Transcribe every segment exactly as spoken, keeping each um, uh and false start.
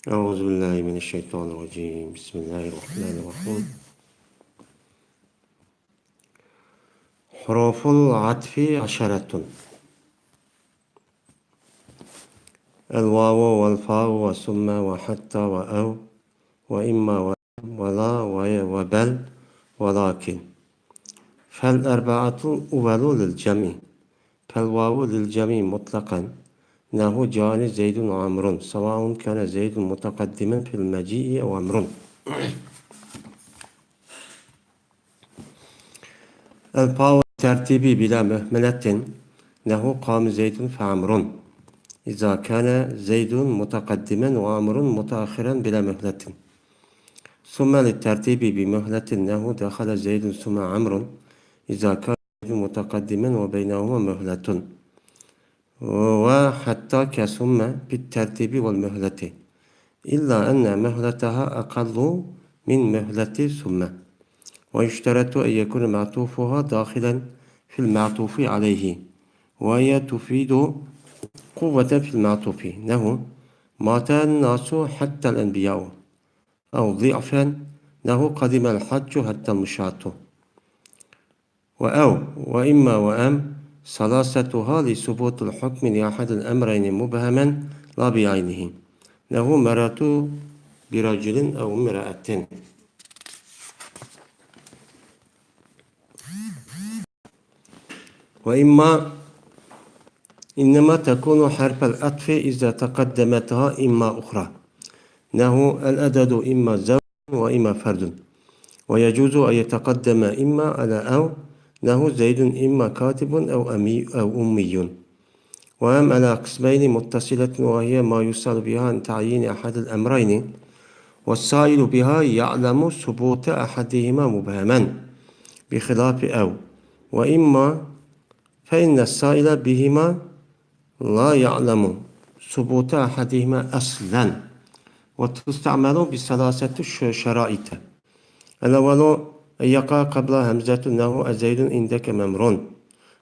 أعوذ بالله من الشيطان الرجيم. بسم الله الرحمن الرحيم. حروف العطف عشرة. الواو والفاء وثم وحتى وأو وإما ولا وبل ولكن. فالأربعة الأول للجمع. فالواو للجمع مطلقا. نحو جاءني زيد وعمرو، سواء كان زيد متقدما في المجيء أو عمرو. الفاء ترتيب بلا مهملة. نحو قام زيد فعمرو، إذا كان زيد متقدما وعمرو متأخرا بلا مهلة. ثم للترتيب بمهلة. نحو دخل زيد ثم عمرو، إذا كان زيد متقدما وبينهما مهلة. وحتى كثم بالترتيب والمهلة، إلا أن مهلتها أقل من مهلة ثم. ويشترط أن يكون معطوفها داخلا في المعطوف عليه، وهي تفيد قوة في المعطوف. نحو مات الناس حتى الأنبياء. أو ضعفا. نحو قدم الحاج حتى المشاة. وأو وإما وأم ثلاثتها لثبوت الحكم لأحد الأمرين مبهما لا بعينه. نحو مررت برجل أو امرأة. وإما إنما تكون حرف العطف إذا تقدمتها إما أخرى. نحو العدد إما زوج وإما فرد. ويجوز أن يتقدم إما على أو، نحو زيد إما كاتب أو أمي، أو أمي. وأم على قسمين متصلة، وهي ما يسأل بها عن تعيين أحد الأمرين، والسائل بها يعلم ثبوت أحدهما مبهما، بخلاف أو وإما، فإن السائل بهما لا يعلم ثبوت أحدهما أصلا، وتستعمل بثلاثة ش-، شرائط. الأول أن يقع قبلها همزة، نحو أزيد عندك أم عمرو.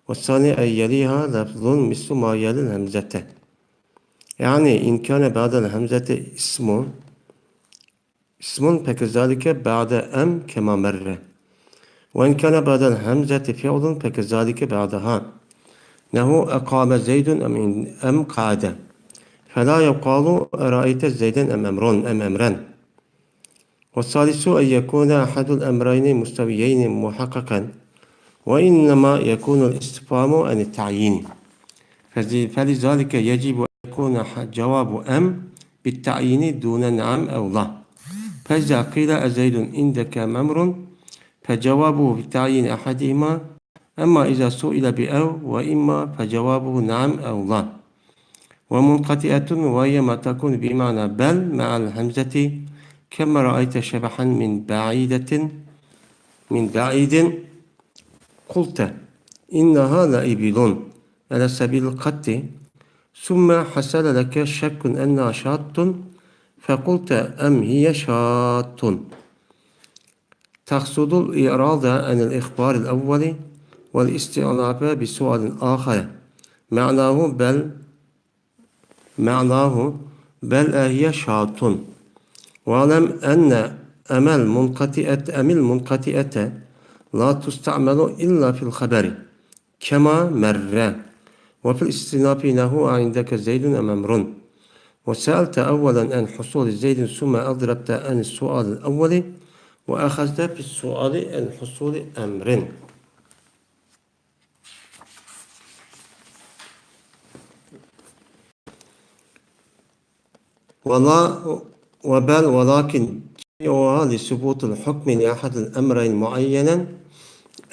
والثاني أن يليها لفظ مثل ما يلي الهمزة، يعني إن كان بعد الهمزة اسم، اسم فكذلك بعد أم كما مر. وإن كان بعد الهمزة فعل فكذلك بعدها. نحو أقام زيد أم، أم قعد. فلا يقال أرأيت زيدا أم أمرا، أم أمرا. والثالث أن يكون أحد الأمرين مستويين محققا، وإنما يكون الاستفهام عن التعيين. فز-، فلذلك يجب أن يكون ح-، جواب أم بالتعيين دون نعم أو لا. فإذا قيل أزيد عندك أم عمرو، فجوابه بالتعيين أحدهما. أما إذا سئل بأو وإما، فجوابه نعم أو لا. ومنقطعة وهي ما تكون بمعنى بل مع الهمزة، كما رأيت شبحا من بعيدة، من بعيد، قلت إنها لإبل، على سبيل القطع، ثم حصل لك شك أنها شاة، فقلت أم هي شاة، تقصد الإعراض عن الإخبار الأول والاستئناف بسؤال آخر، معناه بل، معناه بل أهي شاة. واعلم أن أم المنقطعة، أم المنقطعة لا تستعمل إلا في الخبر، كما مر، وفي الاستئناف نحو أعندك زيد أم عمرو. وسألت أولا عن حصول زيد ثم أضربت عن السؤال الأول، وأخذت بالسؤال عن حصول أمر. ولا، وبل، ولكن جميعها لثبوت الحكم لأحد الأمرين معينا،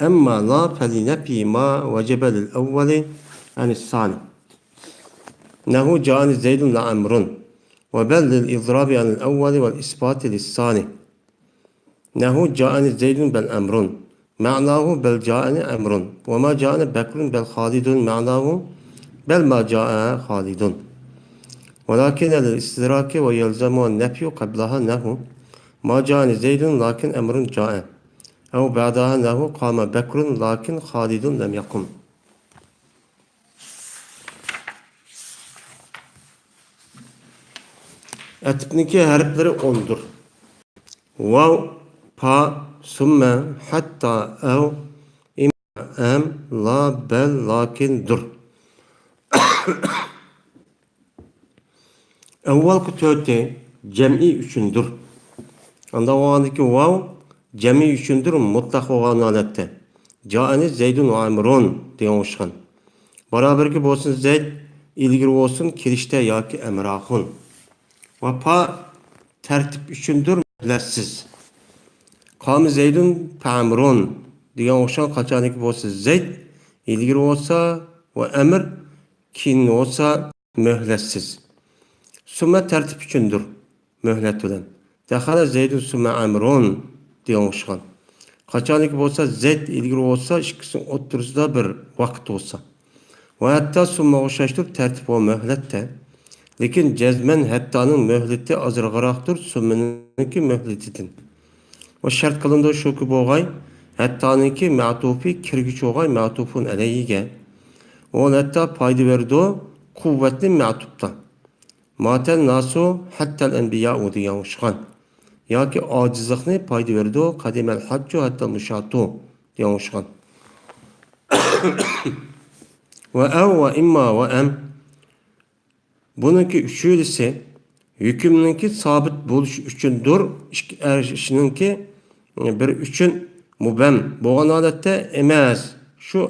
أما لا فلنفي ما وجب للأول عن الثاني. نحو جاءني زيد لا عمرو. وبل للإضراب عن الأول والإثبات للثاني. نحو جاءني زيد بل عمرو، معناه بل جاءني عمرو، وما جاءني بكر بل خالد، معناه بل ما جاء خالد. ولكن للاستدراك ويلزم النفي قبلها، نحو ما جاءني زيد لكن عمرو جاء، أو بعدها، نحو قام بكر لكن خالد لم يقم. ئەتىپنىڭكى ھەرپلىرى ئوندۇر. ۋاۋ، پا، سۈممە، ھەتتا، ئەۋ، ئىمما، ئەم، لا، بەل، لاكىن، دۇر. ئەۋۋالقى تۆتى جەمئىي ئۈچۈندۇر. ئانداق بولغاندىكى ۋاۋ جەمئىي ئۈچۈندۇر، مۇتلەق بولغان ھالەتتە. جائەنى زەيدۇن ۋە ئەمرۇن دېگەن ئوخشىغان. بارابەرگە بولسۇن زەيد، ئىلگىرى بولسۇن كېلىشتە ياكى ئەمراخۇن. ۋە پا تەرتىپ ئۈچۈندۇر، مۆھلەتسىز. قامى زەيدۇن پەمرۇن دېگەن ئوخشىغان، قاچانكى بولسا زەيد، ئىلگىرى بولسا ۋە ئەمر، كېيىن بولسا مۆھلەتسىز. سۈممە تەرتىپ ئۈچۈندۇر، مۆھلەت بىلەن. دەخەلە زەيدۇن سۈممە ئەمرۇن دېگەن ئوخشىغان. قاچانكى بولسا زەيد، ئىلگىرى بولسا ئىككىسىنىڭ ئوتتۇرىسىدا بىر ۋاقىت بولسا. ۋە ھەتتا سۈممىگە ئوخشاشتۇر، تەرتىپ ۋە مۆھلەتتە. لېكىن جەزمەن ھەتتانىڭ مۆھلىتى ئازراقراقتۇر سۈممىنىڭكى مۆھلىتىدىن. ۋە شەرت قىلىنىدۇ شۇكى بولغاي، ھەتتانىڭكى مەتۇپى كىرگۈچى بولغاي مەتۇپۇن ئەلەيھىگە. ئۇ ھەتتا پايدا بېرىدۇ قۇۋۋەتنى مەتۇپتا. ماتەن ناسۇ ھەتتەل ئەنبىيائۇ دېگەن ئوخشىغان. ياكى ئاجىزلىقنى پايدا بېرىدۇ قەدىمەل ھەججۇ ھەتتەل مۇشاتۇ دېگەن ئوخشىغان. ۋە ئەۋ ۋە ئىمما ۋە ئەم. بۇنىڭكى ئۈچىلىسى ھۆكۈمنىڭكى سابىت بولۇشى ئۈچۈندۇر، ئىككى ئەر ئىشنىڭكى بىر ئۈچۈن مۇبەم بولغان ھالەتتە ئەمەس، شۇ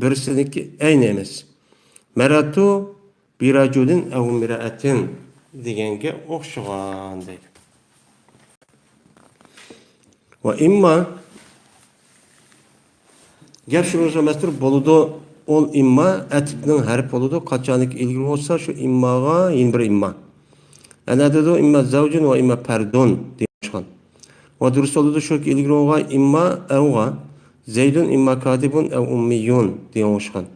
بىرسىنىڭكى ئەينى ئەمەس. مەرەتۇ بىراجۇلىن ئەۋ مىرەئەتىن دېگەنگە ئوخشىغان دەيدۇ. ۋە ئىمما، گەپ شۇنىڭغا ئەمەستۇر، بولىدۇ. ئول ئىمما ئەتىپنىڭ ھەرپى بولىدۇ. قاچانكى ئىلگىرى بولسا، شۇ ئىمماغا يەنە بىر ئىمما. ئەنە دېدۇ، ئىمما زەۋجۇن ۋە ئىمما پەردۇن دېگەن ئوخشىغان. ۋە دۇرۇس بولىدۇ، شۇكى ئىلگىرى بولغان ئىمما ئەۋغا، زەيدۇن ئىمما كاتىبۇن ئەۋ ئۇممىيۇن دېگەن ئوخشىغان.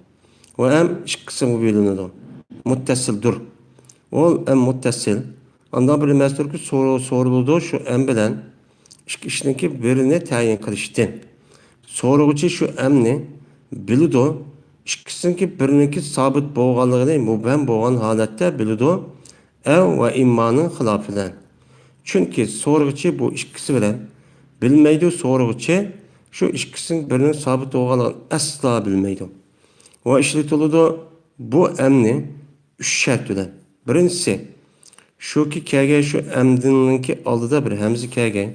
ۋە ئەم ئىككى قىسىمغا بۆلۈنىدۇ. مۇتتەسىلدۇر. ئول ئەم مۇتتەسىل. ئانداق بىر ئەمەستۇركى، سورۇ-، سورىلىدۇ شۇ ئەم بىلەن ئىككى ئىشنىڭكى بىرىنى تەيىن قىلىشتىن. سورىغۇچى شۇ ئەمنى بىلىدۇ، ئىككىسىنىڭكى بىرىنىڭكى سابىت بولغانلىقىنى مۇبھەم بولغان ھالەتتە بىلىدۇ، ئەۋ ۋە ئىممانىڭ خىلاپى بىلەن. چۈنكى سورىغۇچى بۇ ئىككىسى بىلەن بىلمەيدۇ، سورىغۇچى شۇ ئىككىسىنىڭ بىرىنىڭ سابىت بولغانلىقىنى ئەسلا بىلمەيدۇ. ۋە ئىشلىتىلىدۇ بۇ ئەمنى ئۈچ شەرت بىلەن. بىرىنچىسى، شۇكى كەلگەن شۇ ئەمدىننىڭكى ئالدىدا بىر ھەمزە كەلگەن.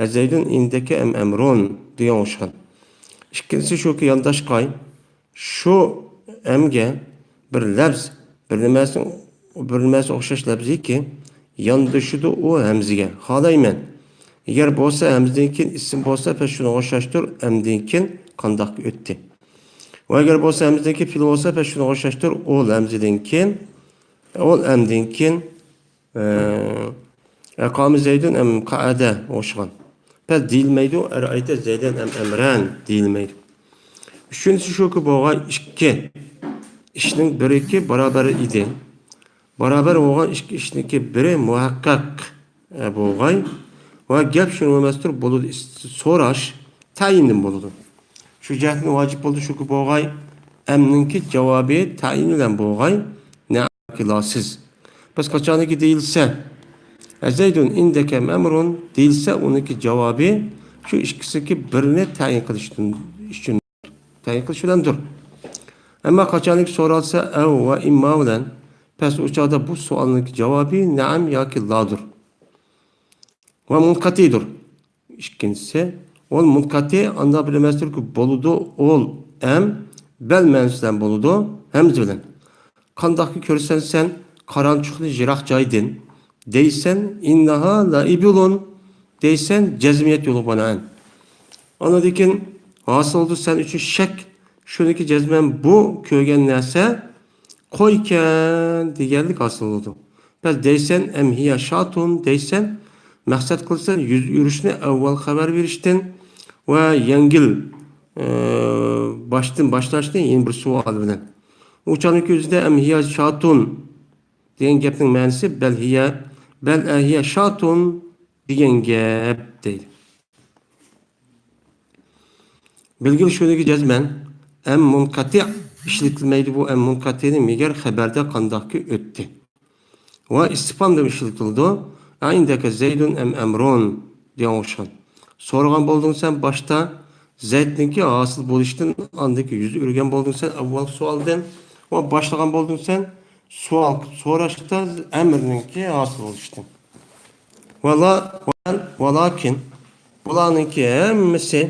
ئەزەيدۇن ئىندەكە ئەم ئەمرۇن دېگەن ئوخشىغان. ئىككىنچىسى شۇكى يانداشقاي، شۇ ئەمگە بىر لەپز، بىر نېمەسى، بىر نېمەسى ئوخشاش لەپزىكى ياندىشىدۇ ئۇ ھەمزىگە. خالايمەن. ئەگەر بولسا ھەمزىدىن كېيىن ئىسىم بولسا، پەس شۇنىڭغا ئوخشاشتۇر، ئەمدىن كېيىن قانداق ئۆتتى. ۋە ئەگەر بولسا ھەمزىدىن كېيىن پېئىل بولسا، پەس شۇنىڭغا ئوخشاشتۇر، ئۇل ھەمزىدىن كېيىن، ئۇل ئەمدىن كېيىن، ئە، ئەقامە زەيدۇن ئەم قەئەدە ئوخشىغان. پەس دېيىلمەيدۇ، ئەرئەيتە زەيدەن ئەم ئەمرەن دېيىلمەيدۇ. ئۈچىنچىسى شۇكى، بولغان ئىككى ئىشنىڭ بىرىكى بارابەر ئىدى. بارابەر بولغان ئىككى ئىشنىڭكى بىرى مۇھەققەق، ئە، بولغاي. ۋە گەپ شۇنىڭ ئەمەستۇر، بولىدۇ، ئىس-، سوراش تەيىندىن بولىدۇ. شۇ جەھەتتىن ۋاجىپ بولىدۇ، شۇكى بولغاي ئەمنىڭكى جاۋابى تەيىن بىلەن بولغاي، نەئەم ياكى لاسىز. بەس قاچانكى دېيىلسە، ئەزەيدۇن ئىندەكە مەمرۇن دېيىلسە، ئۇنىڭكى جاۋابى شۇ ئىككىسىدىكى بىرىنى تەيىن قىلىشتىن، ئۈچۈن تەيىن قىلىش بىلەندۇر. ئەمما قاچانكى سورالسا ئەۋ ۋە ئىمما بىلەن، پەس ئۇ چاغدا بۇ سوئالنىڭ جاۋابى نەئەم ياكى لادۇر. ۋە مۇنقەتىدۇر. ئىككىنچىسى، ئۇل مۇنقەتى ئانداق بىر ئەمەستۇركى، بولىدۇ، ئۇل ئەم بەل مەنىسى بىلەن بولىدۇ، ھەمزە بىلەن. قانداقكى كۆرىسەن سەن قارانچۇقنى يىراق جايدىن؟ دەيسەن، ئىنناھا لائىبۇلۇن. دەيسەن، جەزمىيەت يولى بىنائەن. ئاندىن كېيىن ھاسىل بولىدۇ سەن ئۈچۈن شەك. شۇنىڭكى جەزمەن بۇ كۆرگەن نەرسە قويكەن دېگەنلىك ھاسىل بولىدۇ. بەس دەيسەن، ئەم ھىيە شاتۇن دەيسەن، مەقسەت قىلىسەن يۈز ئۆرۈشنى ئەۋۋەل خەۋەر بېرىشتىن ۋە يەڭگىل، ئە، باشتىن باشلاشنى يەنە بىر سوئال بىلەن. ئۇ چاغنىڭ كۆزىدە ئەم ھىيە شاتۇن دېگەن گەپنىڭ مەنىسى بەل ھىيە، بەل ئەھىيە شاتۇن دېگەن گەپ دەيدۇ. بىلگىلى شۇنىڭكى جەزمەن ئەم مۇنقەتىئ ئىشلىتىلمەيدۇ. بۇ ئەم مۇنقەتىئنى مىگەر خەبەردە قانداقكى ئۆتتى. ۋە ئىستىفھام دەپ ئىشلىتىلىدۇ. ئەئىندەكە زەيدۇن ئەم ئەمرۇن دېگەن ئوخشىغان. سورىغان بولدۇڭ سەن باشتا زەيدنىڭكى ھاسىل بولۇشتىن، ئاندىن كېيىن يۈز ئۆرۈگەن بولدۇڭ سەن ئەۋۋەلكى سوئالدىن ۋە باشلىغان بولدۇڭ سەن سوئال قىلىپ سوراشتا ئەمرنىڭكى ھاسىل بولۇشتىن. ۋالا-، ۋالاكىن، بۇلارنىڭكى ھەممىسى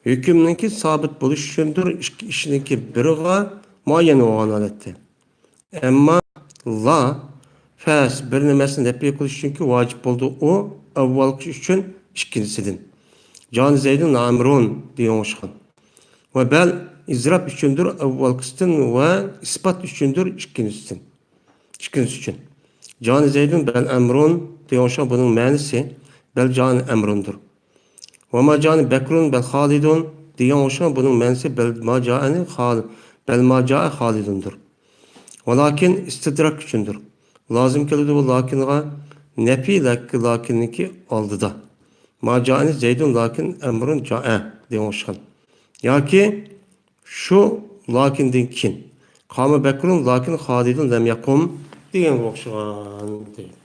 ھۆكۈمنىڭكى سابىت بولۇشى ئۈچۈندۇر، ئىككى ئىشنىڭكى بىرىغا مۇئەييەن بولغان ھالەتتە. ئەمما لا، فەس، بىر نېمىسىنى نەپى قىلىش ئۈچۈنكى ۋاجىپ بولىدۇ ئۇ، ئەۋۋەلكى ئۈچۈن ئىككىنچىسىدىن. جانى زەيدۇن ئامرۇن دېگەن ئوخشىغان. ۋە بەل، ئىزراپ ئۈچۈندۇر ئەۋۋەلكىسىدىن ۋە ئىسپات ئۈچۈندۇر ئىككىنچىسىدىن. ئىككىنچىسى ئۈچۈن. جانى زەيدۇن بەل ئەمرۇن دېگەن ئوخشىغان بۇنىڭ مەنىسى بەل جانى ئەمرۇندۇر. ۋە ما جانى بەكرۇن بەل خالىدۇن دېگەن ئوخشىغان بۇنىڭ مەنىسى بەل ما جائەنى خال-، بەل ما جائە خالىدۇندۇر. ۋالاكىن ئىستىدراك ئۈچۈندۇر. لازىم كېلىدۇ بۇ لاكىنغا نەپى لاك-، لاكىننىڭكى ئالدىدا. ما جائەنى زەيدۇن لاكىن ئەمرۇن جائە دېگەن ئوخشىغان. ياكى شۇ لاكىندىن كېيىن. قامە بەكرۇن لاكىن خالىدۇن لەم يەقۇم دېگەنگە ئوخشىغان دەيدۇ.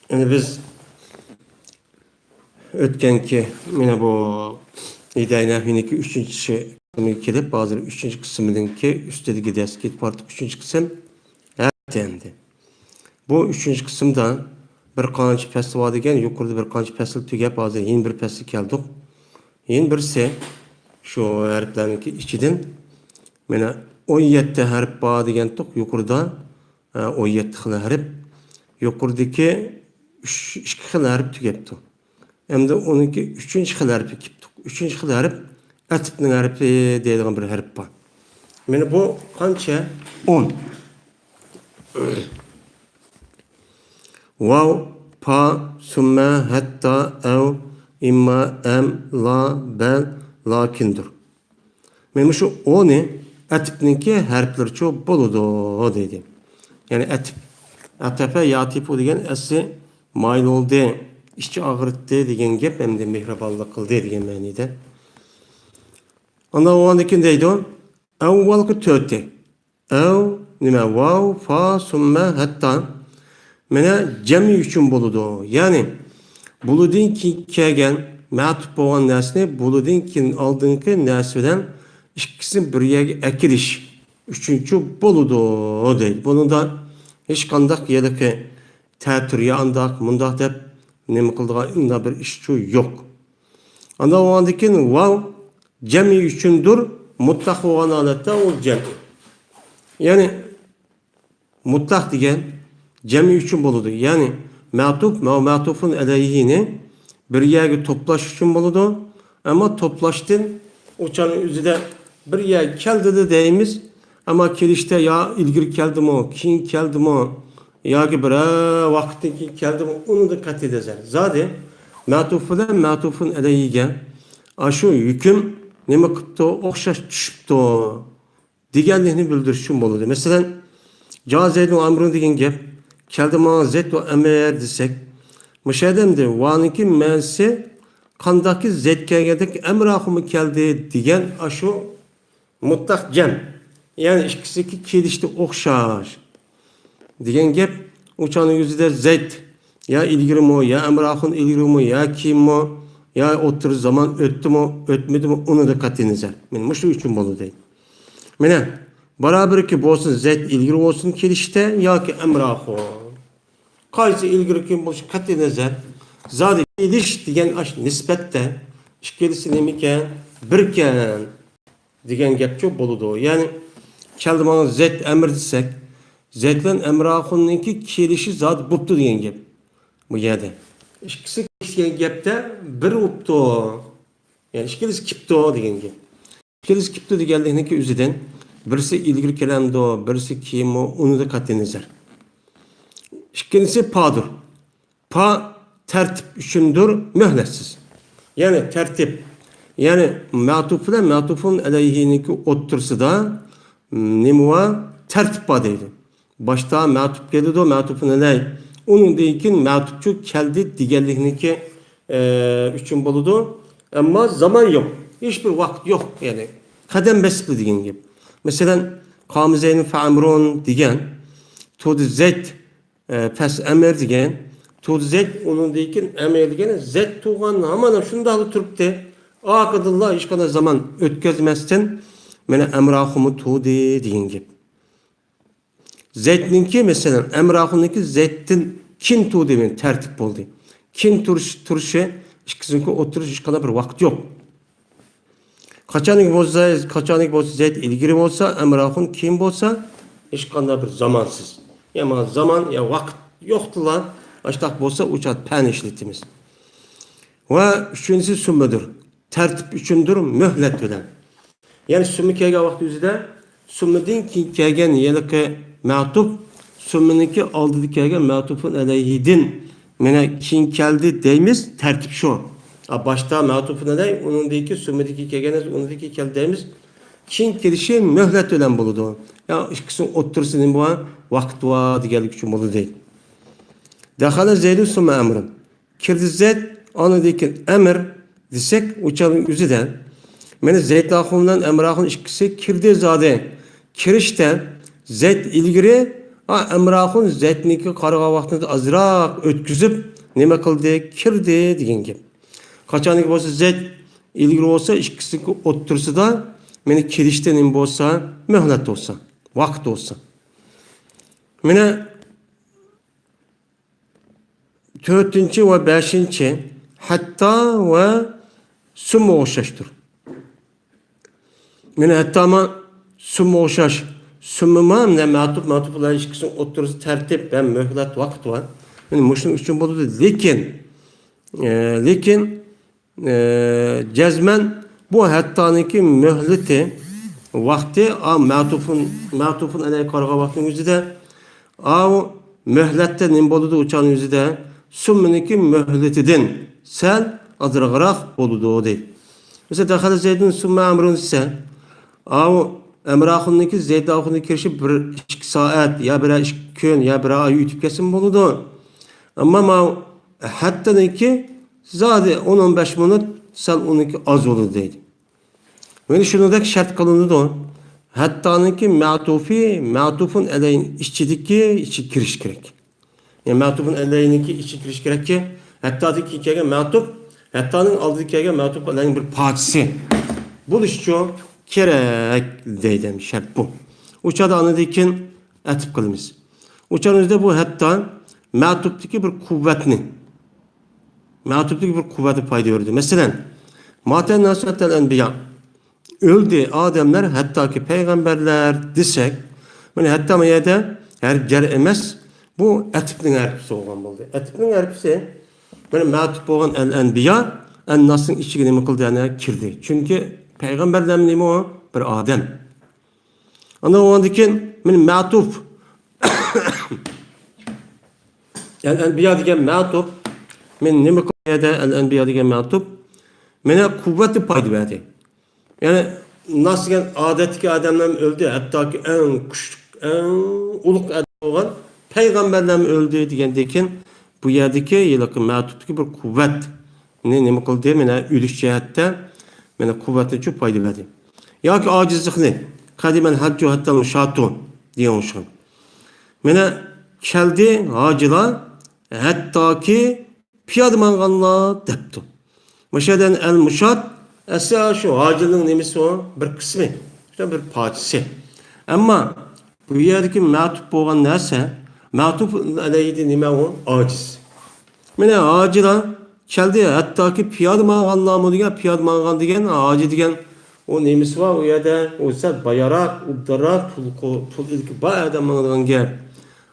ئەمدى بىز ئۆتكەنكى، مانا بۇ ھىدايە نەھۋىنىڭكى ئۈچىنچى قىسمىغا كېلىپ، ھازىر ئۈچىنچى قىسمىنىڭكى ئۈستىدىكى دەرسكە كېتىپ باردۇق. ئۈچىنچى قىسىم ھەرپتە ئەمدى. بۇ ئۈچىنچى قىسىمدا بىر قانچە پەسىل بار دېگەن، يۇقىرىدا بىر قانچە پەسىل تۈگەپ، ھازىر يېڭى بىر پەسىلگە كەلدۇق. يەنە بىرسى شۇ ھەرپلەرنىڭكى ئىچىدىن، مانا، ئون يەتتە ھەرپ بار دېگەنتۇق يۇقىرىدا. ھە، ئون يەتتە خىل ھەرپ. يۇقىرىدىكى ئۈچ، ئىككى خىل ھەرپ تۈگەپتۇ. ئەمدى ئۇنىڭكى ئۈچىنچى خىل ھەرپىگە كېلىپتۇق. ئۈچىنچى خىل ھەرپ ئەتىپنىڭ ھەرپى دەيدىغان بىر ھەرپ بار. مانا بۇ قانچە؟ ئون. ۋاۋ، پا، سۈممە، ھەتتا، ئەۋ، ئىمما، ئەم، لا، بەل، لاكىندۇر. مانا مۇشۇ ئونى ئەتىپنىڭكى ھەرپلىرىچۇ بولىدۇ دەيدۇ. يەنى ئەتىپ، ئەتەپە ياتىپۇ دېگەن ئەسلى مايىل بولدى، ئىچى ئاغرىتتى دېگەن گەپ، ئەمدى مېھرىبانلىق قىلدى دېگەن مەنىدە. ئاندىن ئۇنىڭدىن كېيىن دەيدۇ، ئەۋۋەلقى تۆتى. ئەۋ، نېمە، ۋاۋ، فا، سۈممە، ھەتتا. مانا جەمئى ئۈچۈن بولىدۇ. يەنى، بۇلۇدىن كېيىن كەلگەن مەتۇپ بولغان نەرسىنى بۇلۇدىن كېيىن ئالدىنقى نەرسە بىلەن ئىككىسىنى بىر يەرگە ئەكېلىش ئۈچۈنچۇ بولىدۇ، دەيدۇ. بۇنىڭدا ھېچقانداق ھېلىقى تەتۈر يا ئانداق، مۇنداق دەپ نېمە قىلىدىغان ئۇنداق بىر ئىشچۇ يوق. ئاندىن ئۇنىڭدىن كېيىن ۋاۋ جەمئى ئۈچۈندۇر، مۇتلەق بولغان ھالەتتە ئۇ جەمئى. يەنى مۇتلەق دېگەن جەمئى ئۈچۈن بولىدۇ. يەنى مەتۇپ، مە-، مەتۇپۇن ئەلەيھىنى بىر يەرگە توپلاش ئۈچۈن بولىدۇ. ئەمما توپلاشتىن ئۇ چاغنىڭ ئۆزىدە بىر يەرگە كەلدىدە دەيمىز. ئەمما كېلىشتە يا ئىلگىرى كەلدىمۇ، كېيىن كەلدىمۇ، ياكى بىرەر ۋاقىتتىن كېيىن كەلدىمۇ، ئۇنىڭدىن قەتئىينەزەر. زادى مەتۇپ بىلەن مەتۇپۇن ئەلەيھىگە ئاشۇ ھۆكۈم نېمە قىپتۇ؟ ئوخشاش چۈشۈپتۇ دېگەنلىكنى بىلدۈرۈش ئۈچۈن بولىدۇ. مەسىلەن، جا زەيدۇن ئامرۇن دېگەن گەپ، كەلدى ماڭا زەيد ۋە ئەمىر دېسەك، مۇشۇ يەردە ئەمدى ۋانىڭكى مەنىسى قانداقكى زەيد كەلگەندەك ئەمراخۇمۇ كەلدى دېگەن ئاشۇ مۇتلەق جەم. يەنى ئىككىسىنىڭكى كېلىشى ئوخشاش دېگەن گەپ. ئۇ چاغنىڭ ئۆزىدە زەيد يا ئىلگىرىمۇ، يا ئەمراخۇن ئىلگىرىمۇ، يا كېيىنمۇ، يا ئوتتۇرا زامان ئۆتتىمۇ، ئۆتمىدىمۇ، ئۇنىڭدا قەتئىينەزەر. مانا مۇشۇ ئۈچۈن بولىدۇ دەيدۇ. مانا، بارابىركى بولسۇن، زەيد ئىلگىرى بولسۇن كېلىشتە ياكى ئەمراخۇن. قايسى ئىلگىرى كېيىن بولۇشى قەتئىينەزەر. زادى كېلىش دېگەن ئاش نىسبەتتە ئىككىلىسى نېمىكەن؟ بىركەن دېگەن گەپچۇ بولىدۇ. يەنى، كەلدى ماڭا زەيد ئەمىر دېسەك، زەيد بىلەن ئەمراخۇننىڭكى كېلىشى زادى بوپتۇ دېگەن گەپ. بۇ يەردە ئىككىسى كېلىش دېگەن گەپتە بىر بوپتۇ. يەنى ئىككىلىسى كېپتۇ دېگەن گەپ. ئىككىلىسى كېپتۇ دېگەنلىكنىڭكى ئۆزىدىن بىرسى ئىلگىرى كېلەمدۇ، بىرسى كېيىنمۇ، ئۇنىدا قەتئىينەزەر. ئىككىنچىسى پادۇر. پا تەرتىپ ئۈچۈندۇر، مۆھلەتسىز. يەنى تەرتىپ، يەنى مەتۇپ بىلەن مەتۇپۇن ئەلەيھىنىڭكى ئوتتۇرىسىدا نېمە بار؟ تەرتىپ بار دەيدۇ. باشتا مەتۇپ كېلىدۇ، مەتۇپۇن ئەلەي. ئۇنىڭدىن كېيىن مەتۇپچۇ كەلدى دېگەنلىكنىڭكى، ئە، ئۈچۈن بولىدۇ. ئەمما زامان يوق. ھېچبىر ۋاقىت يوق، يەنى قەدەم بېسىپلا دېگەن گەپ. مەسىلەن، قام زەيدۇن فەئەمرۇن دېگەن، تۇردى زەيد، ئە، پەس ئەمىر دېگەن، تۇردى زەيد، ئۇنىڭدىن كېيىن ئەمىر دېگەن، زەيد تۇرغان ھامان شۇنداقلا تۇرۇپتۇ. ئارقىدىنلا ھېچقانداق زامان ئۆتكۈزمەستىن، مانا ئەمراخۇنمۇ تۇردى دېگەن گەپ. زەيدنىڭكى، مەسىلەن، ئەمراخۇننىڭكى زەيدتىن كېيىن تۇردى، مانا تەرتىپ بولدى. كېيىن تۇرۇش، تۇرۇشى، ئىككىسىنىڭكى ئولتۇرۇشى ھېچقانداق بىر ۋاقىت يوق. قاچانكى بولسا، قاچانكى بولسا زەيد ئىلگىرى بولسا، ئەمراخۇن كېيىن بولسا، ھېچقانداق بىر زامانسىز. يا مانا زامان، يا ۋاقىت يوقتىلا، ئاشتاق بولسا ئۇ چاغ پەنى ئىشلىتىمىز. ۋە ئۈچىنچىسى سۈممىدۇر. تەرتىپ ئۈچۈندۇر، مۆھلەت بىلەن. يەنى سۈممە كەلگەن ۋاقىت ئۆزىدە سۈممىدىن كېيىن كەلگەن ھېلىقى مەتۇپ، سۈممىنىڭكى ئالدىدا كەلگەن مەتۇپۇن ئەلەيھىدىن مانا كېيىن كەلدى دەيمىز، تەرتىپ شۇ. ئا، باشتا مەتۇپۇن ئەلەي، ئۇنىڭدىن كېيىن سۈممىدىن كېيىن كەلگەن، ئۇنىڭدىن كېيىن كەلدى دەيمىز. كېيىن كېلىشى مۆھلەت بىلەن بولىدۇ. يا ئىككىسىنىڭ ئوتتۇرىسىدا نېمە بار؟ ۋاقىت بار دېگەنلىك ئۈچۈن بولىدۇ دەيدۇ. دەخەلە زەيدۇن سۈممە ئەمرۇن. كىردى زەيد، ئاندىن كېيىن ئەمىر دېسەك، ئۇ چاغنىڭ ئۆزىدە مانا زەيد ئاخۇن بىلەن ئەمىر ئاخۇن ئىككىسى كىردى زادى. كىرىشتە زەيد ئىلگىرى، ئا، ئەمىر ئاخۇن زەيدنىڭكى قارىغان ۋاقتىنى ئازراق ئۆتكۈزۈپ، نېمە قىلدى؟ كىردى دېگەن گەپ. قاچانكى بولسا زەيد ئىلگىرى بولسا، ئىككىسىنىڭكى ئوتتۇرىسىدا مانا كېلىشتە نېمە بولسا، مۆھلەت بولسا، ۋاقىت بولسا. مانا تۆتىنچى ۋە بەشىنچى ھەتتا ۋە سۈممە ئوخشاشتۇر. مانا ھەتتاما سۈممە ئوخشاش. سۈممىما مانا مەتۇپ، مەتۇپ بىلەن ئىككىسىنىڭ ئوتتۇرىسىدا تەرتىپ ھەم مۆھلەت ۋاقىت بار. مانا مۇشۇنىڭ ئۈچۈن بولىدۇ. لېكىن، ئە، لېكىن ئە، جەزمەن بۇ ھەتتانىڭكى مۆھلىتى، ۋاقتى، ئا، مەتۇپۇن، مەتۇپۇن ئەلەيھى قارىغان ۋاقتىنىڭ ئۆزىدە، ئاۋۇ مۆھلەتتە نېمە بولىدۇ ئۇ چاغنىڭ ئۆزىدە؟ سۈممىنىڭكى مۆھلىتىدىن سەل ئازراقراق بولىدۇ، دەيدۇ. مەسىلەن، دەخەلە زەيدۇن سۈممە ئەمرۇن دېسە، ئاۋۇ ئەمرا ئاخۇننىڭكى زەيد ئاخۇننى كىرىشى بىر ئىككى سائەت، يا بىرەر ئىككى كۈن، يا بىرەر ئاي ئۆتۈپ كەتسىمۇ بولىدۇ. ئەمما ماۋۇ ھەتتانىڭكى زادى ئون، ئون بەش مىنۇت، سەل ئۇنىڭكى ئاز بولىدۇ دەيدۇ. مانا شۇنىڭدەك شەرت قىلىنىدۇ. ھەتتانىڭكى مەتۇپى، مەتۇپۇن ئەلەينىڭ ئىچىدىكى، ئىچىگە كىرىش كېرەك. يەنى مەتۇپۇن ئەلەينىڭكى ئىچىگە كىرىش كېرەككى، ھەتتادىن كېيىن كەلگەن مەتۇپ، ھەتتانىڭ ئالدىدا كەلگەن مەتۇپ ئەلەينىڭ بىر پارچىسى بولۇشىچۇ كېرەك دەيدۇ. شەرت بۇ. ئۇ چاغدا ئاندىن كېيىن ئەتىپ قىلىمىز. ئۇ چاغدا بۇ ھەتتا مەتۇپتىكى بىر قۇۋۋەتنى، مەتۇپتىكى بىر قۇۋۋەتنى پايدا بېرىدۇ. مەسىلەن، ماتەن ناسۇ ھەتتەل ئەنبىيا. ئۆلدى ئادەملەر، ھەتتاكى پەيغەمبەرلەر دېسەك، مانا ھەتتا ما يەردە ھەرپ جەر ئەمەس، بۇ ئەتىپنىڭ ھەرپىسى بولغان بولدى. ئەتىپنىڭ ھەرپىسى، مانا مەتۇپ بولغان ئەل ئەنبىيا، ئەنناسنىڭ ئىچىگە نېمە قىلدى؟ يەنە كىردى. چۈنكى پەيغەمبەرلەر نېمە ئۇ؟ بىر ئادەم. ئاندىن ئۇنىڭدىن كېيىن مانا مەتۇپ. ئەل ئەنبىيا دېگەن مەتۇپ. مانا نېمە قىلدى ئەل ئەنبىيا دېگەن مەتۇپ؟ مانا قۇۋۋەتنى پايدا بەردى. يەنى ناس دېگەن ئادەتتىكى ئادەملەرمۇ ئۆلدى، ھەتتاكى ئەڭ كۈچلۈك، ئەڭ ئۇلۇغ ئادەم بولغان پەيغەمبەرلەرمۇ ئۆلدى دېگەندىن كېيىن، بۇ يەردىكى ھېلىقى مەتۇپتىكى بىر قۇۋۋەتنى نېمە قىلدى؟ مانا ئۆلۈش جەھەتتە مانا قۇۋۋەتنى چۈ پايدا بەردى. ياكى ئاجىزلىقنى، قەدىمەل ھەججۇ ھەتتەل مۇشاتۇ دېگەن ئوخشىغان. مانا كەلدى ھاجىلار، ھەتتاكى پىيادە ماڭغانلار دەپتۇ. مۇشۇ يەردە ئەل مۇشات، ئەسلى شۇ ھاجىلارنىڭ نېمىسى ئۇ؟ بىر قىسمى، شۇ بىر پارچىسى. ئەمما بۇ يەردىكى مەتۇپ بولغان نەرسە، مەتۇپ ئەلەيھىدە نېمە ئۇ؟ ئاجىز. مانا ھاجىلار كەلدى، ھەتتاكى پىيادە ماڭغانلارمۇ دېگەن، پىيادە ماڭغان دېگەن، ھاجى دېگەن ئۇ نېمىسى بار ئۇ يەردە؟ ئۇ سەل بايراق، ئوبدانراق، پۇل، پۇل ئېلىپ بار ئادەم ماڭىدىغان گەپ.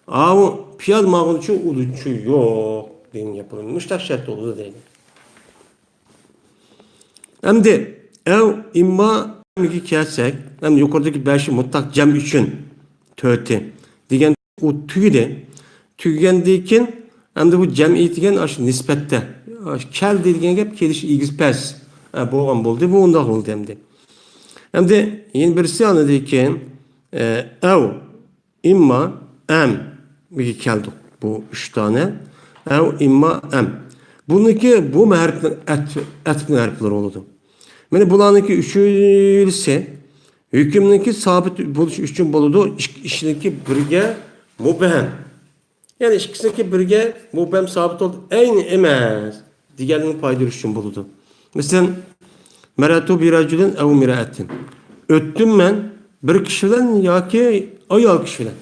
ئاۋۇ پىيادە ماڭغۇچۇ ئۇلۇچۇ يوق دېگەن گەپ بولىدۇ. مۇشتاق شەرت بولىدۇ دەيدۇ. ئەمدى ئەۋ ئىمما ئەمگە كەلسەك، ئەمدى يۇقىرىدىكى بەشى مۇتلەق جەم ئۈچۈن تۆتى دېگەن ئۇ تۈگىدى. تۈگىگەندىن كېيىن ئەمدى بۇ جەمئىي دېگەن ئاشۇ نىسبەتتە، ئاشۇ كەلدى دېگەن گەپ كېلىش ئىگىسى پەس، ئە، بولغان بولدى. بۇ ئۇنداق بولدى ئەمدى. ئەمدى يەنە بىرسى ئاندىن كېيىن، ئە، ئەۋ، ئىمما، ئەم، بىگە كەلدۇق. بۇ ئۈچ دانە. ئەۋ، ئىمما، ئەم. بۇنىڭكى، بۇ ھەرپلەر ئەت-، ئەتىپنىڭ ھەرپلىرى بولىدۇ. مانا بۇلارنىڭكى ئۈچىلىسى ھۆكۈمنىڭكى سابىت بولۇشى ئۈچۈن بولىدۇ. ئىككى ئىشنىڭكى بىرگە مۇبھەم. يەنى ئىككىسىنىڭكى بىرگە مۇبھەم سابىت بولدى، ئەينى ئەمەس دېگەننى پايدىلىنىش ئۈچۈن بولىدۇ. مەسىلەن، مەرەتۇ بىرەجۇلىن ئەۋ مىرەئەتىن. ئۆتتۈم مەن بىر كىشى بىلەن ياكى ئايال كىشى بىلەن.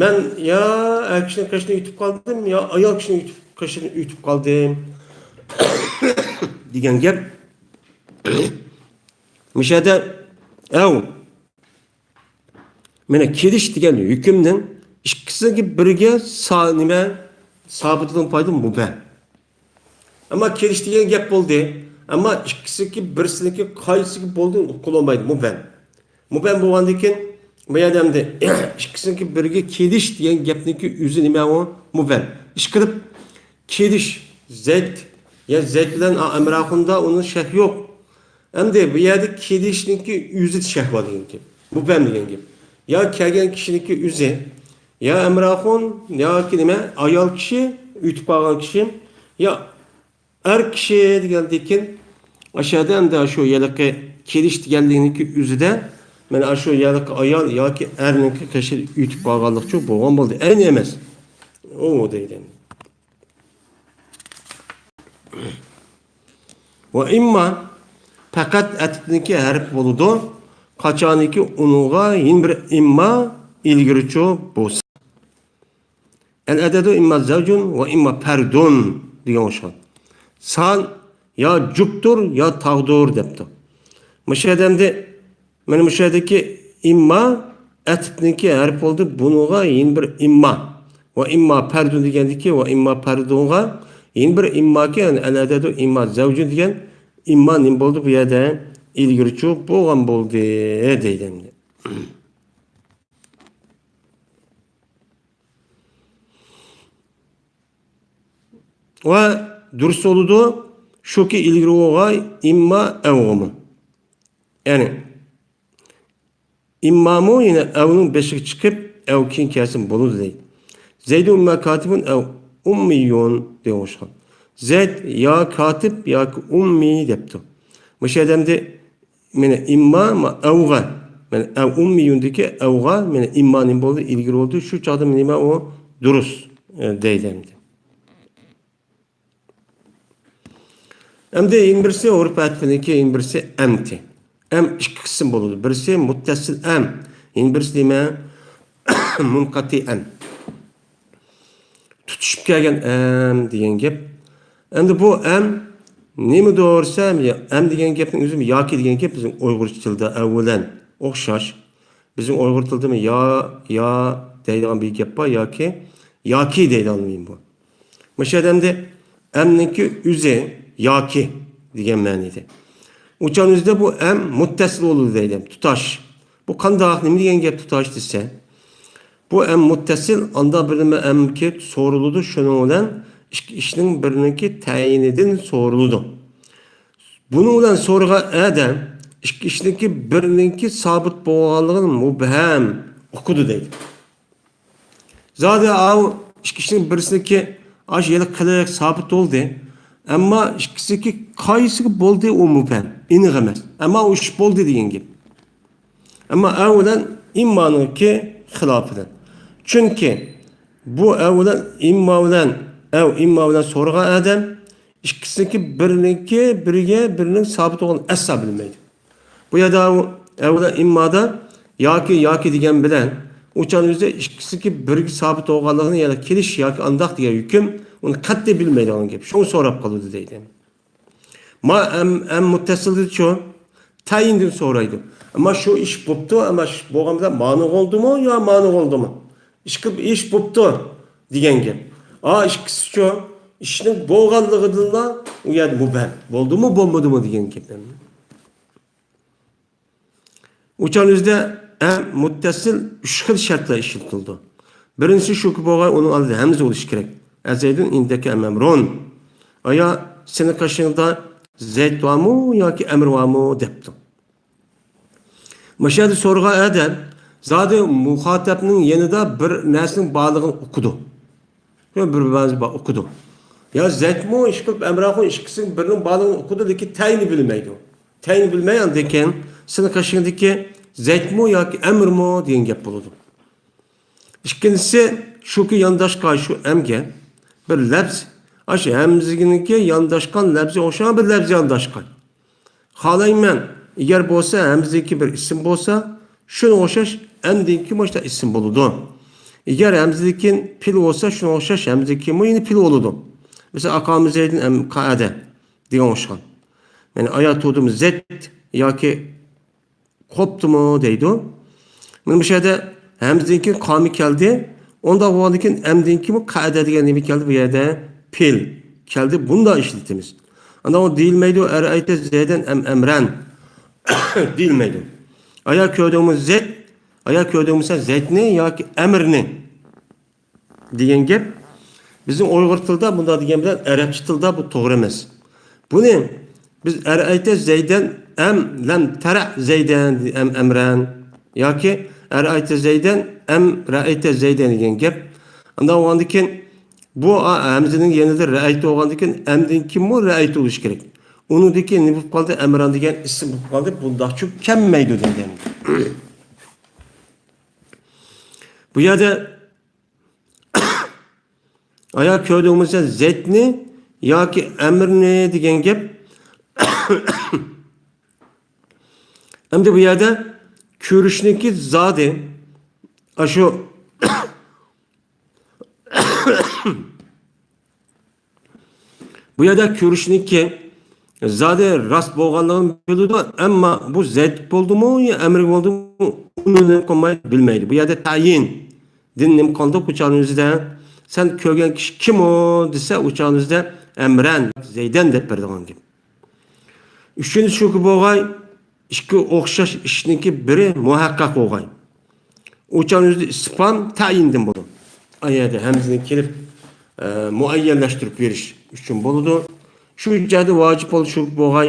مەن يا ئەر كىشىنىڭ قېشىنى ئۆتۈپ قالدىم، يا ئايال كىشىنىڭ ئۆتۈپ، قېشىنى ئۆتۈپ قالدىم دېگەن گەپ. مۇشۇ يەردە ئەۋ مانا كېلىش دېگەن ھۆكۈمنىڭ ئىككىسىنىڭكى بىرىگە سا-، نېمە، سابىتلىقنىڭ پايدىسى مۇبھەم. ئەمما كېلىش دېگەن گەپ بولدى. ئەمما ئىككىسىنىڭكى بىرسىنىڭكى قايسىسىغا بولدى، ئۇقۇلالمايدۇ. مۇبھەم. مۇبھەم بولغاندىن كېيىن، بۇ يەردە ئەمدى ئىككىسىنىڭكى بىرىگە كېلىش دېگەن گەپنىڭكى ئۆزى نېمە ئۇ؟ مۇبھەم. ئىشقىلىپ، كېلىش، زەيد، يا زەيد بىلەن ئا-، ئەمراخۇندا ئۇنىڭ شەك يوق. ئەمدى بۇ يەردە كېلىشنىڭكى ئۆزى شەھۋا دېگەن گەپ. مۇبھەم دېگەن گەپ. يا كەلگەن كىشىنىڭكى ئۆزى، يا ئەمراخۇن، ياكى نېمە، ئايال كىشى، ئۆتۈپ قالغان كىشى، يا ئەر كىشى دېگەندىن كېيىن، ئاشۇ يەردە ئەمدى شۇ ھېلىقى كېلىش دېگەنلىكنىڭكى ئۆزىدە، مانا شۇ ھېلىقى ئايال ياكى ئەرنىڭكى قېشىدا ئۆتۈپ قالغانلىقچۇ بولغان بولدى. ئەينى ئەمەس. ئۇ دەيدۇ. ۋە ئىمما پەقەت ئەتىپنىڭكى ھەرپ بولىدۇ، قاچانكى ئۇنىڭغا يەنە بىر ئىمما ئىلگىرىچۇ بولسا. ئەل ئەدەدۇ ئىمما زەۋجۇن ۋە ئىمما پەردۇن دېگەن ئوخشىغان. سان يا جۈپتۇر، يا تاغدۇر دەپتۇ. مۇشۇ يەردە ئەمدى مانا مۇشۇ يەردىكى ئىمما ئەتىپنىڭكى ھەرپى بولدى. بۇنىڭغا يەنە بىر ئىمما. ۋە ئىمما پەردۇن دېگەندىكى ۋە ئىمما پەردۇنغا يەنە بىر ئىمماكى، يەنى ئەل ئەدەدۇ ئىمما زەۋجۇن دېگەن ئىمما نېمە بولدى بۇ يەردە؟ ئىلگىرىچۇ بولغان بولدى دەيدۇ ئەمدى. ۋە دۇرۇس بولىدۇ، شۇكى ئىلگىرى بولغاي ئىمما ئەۋغىمۇ. يەنى، ئىممامۇ يەنە ئەۋنىڭ بېشىغا چىقىپ، ئەۋ كېيىن كەلسىمۇ بولىدۇ دەيدۇ. زەيدۇ ئىمما كاتىبۇن ئەۋ ئۇممىيۇن دېگەن ئوخشىغان. زەيد يا كاتىپ ياكى ئۇممىي دەپتۇ. مۇشۇ يەردە ئەمدى مانا ئىمما، ما ئەۋغا. مانا ئەۋ ئۇممىيۇندىكى ئەۋغا، مانا ئىمما نېمە بولدى؟ ئىلگىرى بولدى. شۇ چاغدا نېمە ئۇ؟ دۇرۇس، ئە، دەيدۇ ئەمدى. ئەمدى يەنە بىرسى ئۇرپ ئەتپىنىڭكى، يەنە بىرسى ئەمتى. ئەم ئىككى قىسىم بولىدۇ. بىرسى مۇتتەسىل ئەم، يەنە بىرسى نېمە؟ مۇنقەتى ئەم. تۇتۇشۇپ كەلگەن ئەم دېگەن گەپ. ئەمدى بۇ ئەم نېمىدۇر دېسە، ئەم دېگەن گەپنىڭ ئۆزى ياكى دېگەن گەپ بىزنىڭ ئۇيغۇرچە تىلدا ئەۋۋەلەن ئوخشاش. بىزنىڭ ئۇيغۇر تىلىدىمۇ يا، يا دەيدىغان بىر گەپ بار، ياكى، ياكى دەيدىغان بۇ. مۇشۇ يەردە ئەمدى ئەمنىڭكى ئۆزى ياكى دېگەن مەنىدە. ئۇچان ئۆزىدە بۇ ئەم مۇتتەسىل بولىدۇ دەيدۇ، تۇتاش. بۇ قانداق، نېمە دېگەن گەپ تۇتاش دېسە، بۇ ئەم مۇتتەسىل، ئاندا بىر نېمە ئەمكى سورىلىدۇ، شۇنىڭ بىلەن ئىككى ئىشنىڭ بىرىنىڭكى تەيىنىدىن سورىلىدۇ. بۇنىڭ بىلەن سورىغان ئادەم ئىككى ئىشنىڭكى بىرىنىڭكى سابىت بولغانلىقىنى مۇبھەم ئۇقىدۇ دەيدۇ. زادى ئاۋۇ ئىككى ئىشنىڭ بىرسىنىڭكى ئاشۇ يىلى قىلىق سابىت بولدى. ئەمما ئىككىسىنىڭكى قايسىغا بولدى، ئۇ مۇبھەم، ئېنىق ئەمەس. ئەمما ئۇ ئىش بولدى دېگەن گەپ. ئەمما ئەۋ بىلەن ئىممانىڭكى خىلاپىدىن. چۈنكى بۇ ئەۋ بىلەن ئىمما بىلەن، ئەۋ ئىمما بىلەن سورىغان ئادەم ئىككىسىنىڭكى بىرىنىڭكى بىرىگە بىرىنىڭ سابىت بولغىنىنى ئەسلا بىلمەيدۇ. بۇ يەردە ئەۋ بىلەن ئىممادا ياكى، ياكى دېگەن بىلەن ئۇچان ئۆزى ئىككىسىنىڭكى بىرىگە سابىت بولغانلىقىنى، يەنى كېلىش ياكى ئانداق دېگەن ھۆكۈم ئۇنى قەتئىي بىلمەيدىغان گەپ. شۇڭا سوراپ قالىدۇ دەيدۇ. ما ئەم، ئەم مۇتتەسىلدىچۇ؟ تەيىندىن سورايدۇ. ئەمما شۇ ئىش بوپتۇ، ئەمما شۇ بولغان بىلەن مانىغا بولدىمۇ يا مانىغا بولدىمۇ؟ ئىش قىلىپ ئىش بوپتۇ دېگەن گەپ. ئا، ئىككىسىچۇ؟ ئىشنىڭ بولغانلىقىدىنلا ئۇ يەردە مۇبھەم. بولدىمۇ، بولمىدىمۇ دېگەن گەپ. ئۇچان ئۆزىدە ئەم مۇتتەسىل ئۈچ خىل شەرتلەر ئىشلىتىلىدۇ. بىرىنچىسى شۇكى بولغاي ئۇنىڭ ئالدىدا ھەمزە بولۇشى كېرەك. ئەزەيدۇن ئىندەكە ئەم ئەمرۇن. ئايا، سېنىڭ قېشىڭدا زەيد بارمۇ ياكى ئەمر بارمۇ دەپتۇ. مۇشۇ يەردە سورىغان ئادەم زادى مۇخاتەپنىڭ يېنىدا بىر نەرسىنىڭ بارلىقىنى ئۇقىدۇ. بىر بەزى بار ئۇقىدۇ. يا زەيتمۇ ئىشقىلىپ ئەمراخۇن ئىككىسىنىڭ بىرىنىڭ بارلىقىنى ئۇقىدۇ، لېكىن تەيىننى بىلمەيدۇ. تەيىننى بىلمەي ئاندىن كېيىن سېنىڭ قېشىڭدىكى زەيتمۇ ياكى ئەمرمۇ دېگەن گەپ بولىدۇ. ئىككىنچىسى شۇكى يانداشقان شۇ ئەمگە بىر لەپز، ئاشۇ ھەمزىگىنىڭكى يانداشقان لەپزى ئوخشىغان بىر لەپزى يانداشقان. خالايمەن، ئەگەر بولسا ھەمزىدىكى بىر ئىسىم بولسا، شۇنىڭغا ئوخشاش ئەمدىكى مۇشۇنداق ئىسىم بولىدۇ. ئەگەر ھەمزىدىكى پېئىل بولسا، شۇنىڭغا ئوخشاش ھەمزىدىكىمۇ يەنە پېئىل بولىدۇ. مەسىلەن، ئاقامى زەيدىن ئەم قائەدە دېگەن ئوخشىغان. يەنى ئايا تۇردىمۇ زەيد ياكى قوپتىمۇ دەيدۇ. مانا بۇ يەردە ھەمزىدىن كېيىن قامى كەلدى. ئۇنداق بولغاندىن كېيىن ئەمدىن كېيىنمۇ قەدە دېگەن نېمە كەلدى؟ بۇ يەردە پېئىل كەلدى. بۇنداق ئىشلىتىمىز. ئاندىن ئۇ دېيىلمەيدۇ، ئەرەئەيتە زەيدەن ئەم ئەمرەن دېيىلمەيدۇ. ئايا كۆردۈڭمۇ زەيد؟ ئايا كۆردۈڭمۇ سەن زەيدنى ياكى ئەمرنى؟ دېگەن گەپ. بىزنىڭ ئۇيغۇر تىلىدا بۇنداق دېگەن بىلەن ئەرەبچە تىلدا بۇ توغرا ئەمەس. بۇنى بىز ئەرەئەيتە زەيدەن ئەم لەم تەرە زەيدەن ئەم ئەمرەن ياكى ئەرەئەيتە زەيدەن ئەم رەئەيتە زەيدەن دېگەن گەپ. ئاندىن بولغاندىن كېيىن بۇ ھەمزىنىڭ يېنىدا رەئەيتە بولغاندىن كېيىن ئەمدىن كېيىنمۇ رەئەيتە بولۇشى كېرەك. ئۇنىڭدىن كېيىن نېمە بولۇپ قالدى؟ ئەمران دېگەن ئىسىم بولۇپ قالدى. بۇنداقچە كەلمەيدۇ دېگەن. بۇ يەردە ئايا كۆردۈڭمۇ سەن زەيدنى ياكى ئەمرنى دېگەن گەپ. ئەمدى بۇ يەردە كۆرۈشنىكى زادى ئاشۇ بۇ يەردە كۆرۈشنىكى زادى راست بولغانلىقىنى بىلىدۇ، ئەمما بۇ زەيد بولدىمۇ يا ئەمرى بولدىمۇ، ئۇنى نېمە قىلماي بىلمەيدۇ. بۇ يەردە تەيىندىن نېمە قىلدۇق؟ ئۇچارنىڭ ئۆزىدە سەن كۆرگەن كىشى كىم ئۇ دېسە، ئۇچارنىڭ ئۆزىدە ئەمرەن، زەيدەن دەپ بېرىدىغان گەپ. ئۈچىنچى شۇكى بولغاي، ئىككى ئوخشاش ئىشنىڭكى بىرى مۇھەققەق بولغاي. ئۇچارنىڭ ئۆزىدە ئىستىفھام تەيىندىن بولىدۇ. ئايەدە ھەمزىنى كېلىپ، ئە، مۇئەييەنلەشتۈرۈپ بېرىش ئۈچۈن بولىدۇ. شۇ جايدا ۋاجىپ بولۇش شۇكى بولغاي،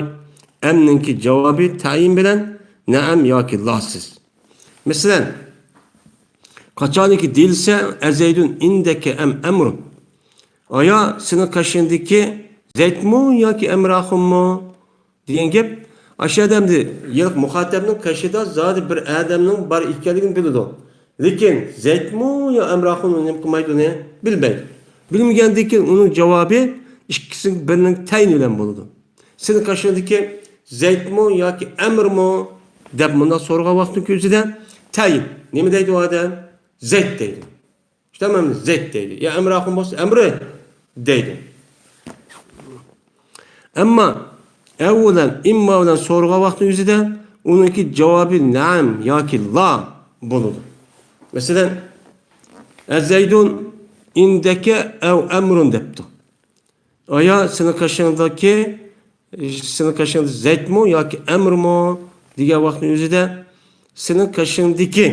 ئەمنىڭكى جاۋابى تەيىن بىلەن نەئەم ياكى لاسىز. مەسىلەن، قاچانكى دېيىلسە، ئەزەيدۇن ئىندەكە ئەم ئەمرۇ؟ ئايا، سېنىڭ قېشىڭدىكى زەيدمۇ ياكى ئەمراخۇنمۇ؟ دېگەن گەپ. ئاشۇ ئادەمدە يىلقى مۇخاتەبنىڭ قېشىدا زادى بىر ئادەمنىڭ بار ئىكەنلىكىنى بىلىدۇ. لېكىن زەيدمۇ يا ئەمراخۇنمۇ نېمە قىلمايدۇ، ئۇنى بىلمەيدۇ. بىلمىگەندىن كېيىن ئۇنىڭ جاۋابى ئىككىسىنىڭ بىرىنىڭ تەيىنى بىلەن بولىدۇ. سېنىڭ قېشىڭدىكى زەيدمۇ ياكى ئەمرمۇ دەپ مۇنداق سورىغان ۋاقتىنىڭ ئۆزىدە تەيىن. نېمە دەيدۇ ئۇ ئادەم؟ زەيد دەيدۇ. شۇنداقمۇ؟ زەيد دەيدۇ. يا ئەمراخۇن بولسا ئەمرى دەيدۇ. ئەمما ئەۋ بىلەن ئىمما بىلەن سورىغان ۋاقتى ئۆزىدە ئۇنىڭكى جاۋابى نەم ياكى لا بولىدۇ. مەسىلەن، ئەزەيدۇن ئىندەكە ئەۋ ئەمرۇن دەپتۇ. ئايا، سېنىڭ قېشىڭدىكى، سېنىڭ قېشىڭدا زەيدمۇ ياكى ئەمرمۇ دېگەن ۋاقىتنىڭ ئۆزىدە سېنىڭ قېشىڭدىكى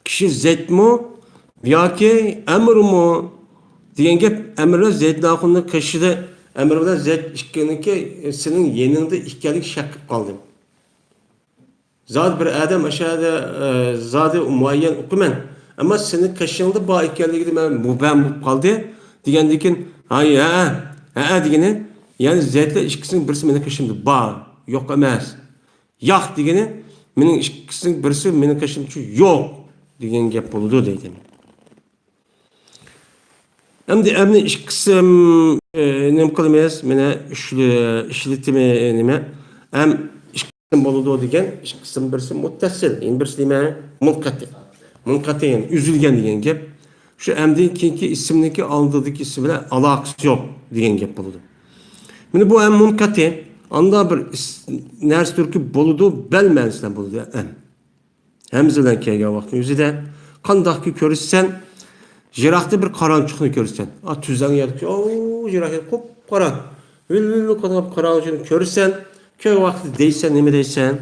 كىشى زەيدمۇ ياكى ئەمرمۇ دېگەن گەپ. ئەمر بىلەن زەيدنىڭ قېشىدا، ئەمر بىلەن زەيد ئىككىنىڭكى سېنىڭ يېنىڭدا ئىكەنلىكى شەك قىلىپ قالدىم. زادى بىر ئادەم ئاشۇ يەردە، ئە، زادى مۇئەييەن ئۇقىمەن. ئەمما سېنىڭ قېشىڭدا بار ئىكەنلىكىدە مەن مۇبھەم بولۇپ قالدى دېگەندىن كېيىن، ھاي، ھەئە، ھەئە دېگىنى، يەنى زەيدلەر ئىككىسىنىڭ بىرسى مېنىڭ قېشىمدا بار، يوق ئەمەس. ياق دېگىنى، مېنىڭ ئىككىسىنىڭ بىرسى مېنىڭ قېشىمدا يوق دېگەن گەپ بولىدۇ دەيدۇ. ئەمدى ئەمنى ئىككى قىسىم، ئى، نېمە قىلىمىز؟ مانا ئۈچ، ئى، ئىشلىتىمى نېمە؟ ئەم ئىككى قىسىم بولىدۇ دېگەن، ئىككى قىسىم، بىرسى مۇتتەسىل، يەنە بىرسى نېمە؟ مۇنقەتى. مۇنقەتى يەنى ئۈزۈلگەن دېگەن گەپ. شۇ ئەمدىن كېيىنكى ئىسىمنىڭكى ئالدىدىكى ئىسىم بىلەن ئالاقىسى يوق دېگەن گەپ بولىدۇ. مانا بۇ ئەم مۇنقەتى، ئاندا بىر ئىس-، نەرسە تۈركۈب بولىدۇ، بەل مەنىسى بىلەن بولىدۇ ئەم. ھەمزە بىلەن كەلگەن ۋاقىتنىڭ ئۆزىدە قانداقكى كۆرىسەن، يىراقتا بىر قارانچۇقنى كۆرىسەن. ئا، تۈزلەڭگە يەتكۈچە، ئو، يىراق يەر قۇپقارا، ۋىل-ۋىل قىلىدىغان قاراڭغۇچىنى كۆرىسەن، كۆرگەن ۋاقىتتا دەيسەن، نېمە دەيسەن؟